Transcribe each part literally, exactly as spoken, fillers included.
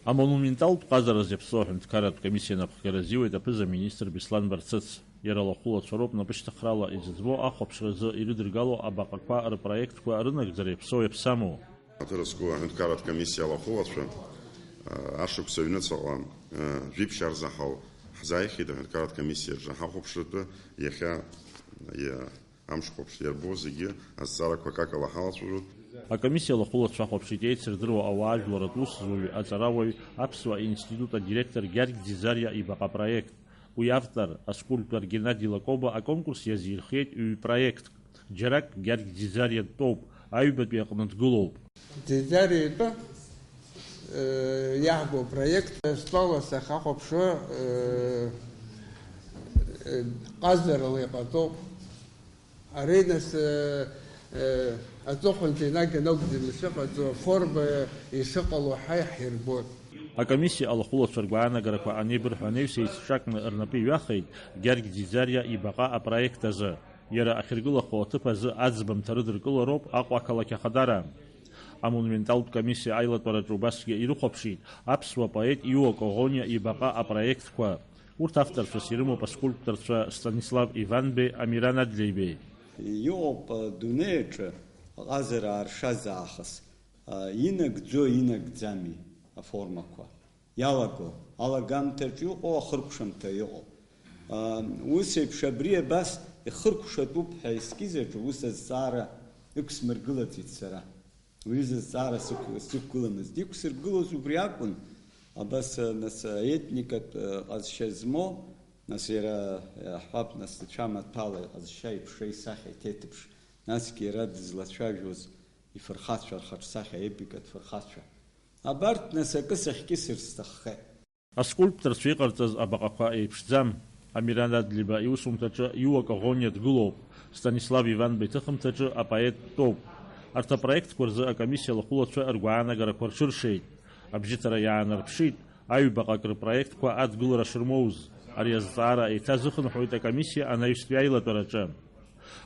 Амонументалтә ҟазара зеиԥсоу аҳәынҭқарратә комиссиа анапхгара азиуеит аԥыза-министр Беслан Барцыц. Иара лахәылацәа роуп напышьҭыхрала изыӡбоу ахәаԥшразы ирыдыргало абаҟақәа рпроектқәа рынагӡара иаԥсоу иаԥсаму. Аҭыр зқәу аҳәынҭқарратә комиссиа алахәылацәа, а, ашықәс аҩныҵҟала, а, жәиԥшь арзаҳал ҳзааихьеит аҳәынҭқарратә комиссиа рҿы ҳахәаԥшратәы иахьа, иа-, амшхәаԥш иарбоу зегьы азҵаарақәа акакала ҳалацәажәоит. Акомиссиа лахәылацәа ахәаԥшит еицырдыруа ауаажәларатә усзуҩ, аҵарауаҩ, Аԥсуа институт адиректор Гьаргь Ӡизариа ибаҟа проект. Уи автор, аскульптор Геннади Лакоба аконкурс иазирхиеит ҩ-проектк. Џьарак Гьаргь Ӡизариа дтәоуп, аҩбатәи аҟны дгылоуп. Ӡизариа итәы, э, иаҳбо проект стәала сахьахәаԥшуа, э, э, ҟазарала иҟаҵоуп. Ари нас, э, э, аҵыхәанӡа енагь анакәӡам ишыҟаҵо, аформа ишыҟало ҳәа иаҳирбоит. Акомиссиа алахәылацәа ргәаанагарақәа анеибырҳәо анаҩс еицҿакны рнапы иҩахеит Гьаргь Ӡизариа ибаҟа апроект азы. Иара ахьыргылахо аҭыԥ азы аӡбамҭа рыдыркылароуп Аҟәа ақалақь ахадара. Амонументалтә комиссиа аилатәараҿы убасгьы ирыхәаԥшит аԥсуа поет Иуа Коӷониа ибаҟа апроектқәа. Урҭ авторцәас ирымоуп аскульпторцәа Станислав Иванбеи, Амиран Адлеибеи. Иҟоуп, а, дунеи аҿы аҟазара ааршаз аахыс, а, инагӡои инагӡами аформақәа. Иалаго, алагамҭаҿ иҟоу, ахыркәшамҭа иҟоу. А, ус еиԥш абри абас ихыркәшатәуп ҳәа ескиз аҿы ус азҵаара ықәсмыргылаӡеит сара. Уи зызҵаара сықә-, сықәгыламызт. Иқәсыргылоз убри акәын, абас, нас, аетникатә, э, ҟазшьа змоу, нас иара, иаҳҳәап, нас, ицәа маҭәала иҟазшьа, иԥша, исахьа, иҭеиҭыԥш, насгьы иара дызлацәажәоз ифырхацәа, рхаҿсахьа, епикатә фырхацәа. Абарҭ, нас, акы сахькьысыр сҭаххеит. Аскульпторцәа иҟарҵаз абаҟақәа еиԥшӡам. Амиран Адлеиба иусумҭаҿы Иуа Коӷониа дгылоуп, Станислав Иванба иҭыхымҭаҿы апоет дтәоуп. Арҭ апроектқәа рзы акомиссиа алахәылацәа ргәаанагарақәа рҽыршеит. Абжьыҭара иаанарԥшит аҩбаҟак рпроектқәа адгылара шырмоуз. Ари азҵаара еиҭазыхынҳәуеит акомиссиа анаҩстәи аилатәараҿы.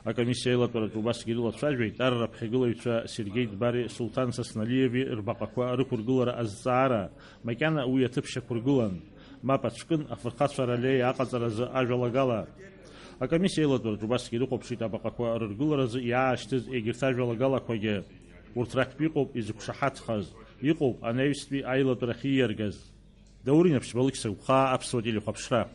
Акомиссиа аилатәараҿы убасгьы ирылацәажәеит ар раԥхьагылаҩцәа Сергеи Дбари Сулҭан Сасналиеви рбаҟақәа рықәыргылара азҵаара, макьана уи аҭыԥ шьақәыргылан, мап ацәкын афырхацәа раллеиа аҟаҵаразы ажәалагала. Акомиссиа аилатәараҿы убасгьы ирыхәаԥшит абаҟақәа рыргыларазы иаашьҭыз егьырҭ ажәалагалақәагьы. Урҭ рахьтә иҟоуп изықәшаҳаҭхаз, иҟоуп анаҩстәи аилатәарахь ииаргаз. Даур Инаԥшьба, Алықьса Гәхаа, Аԥсуа телехәаԥшра.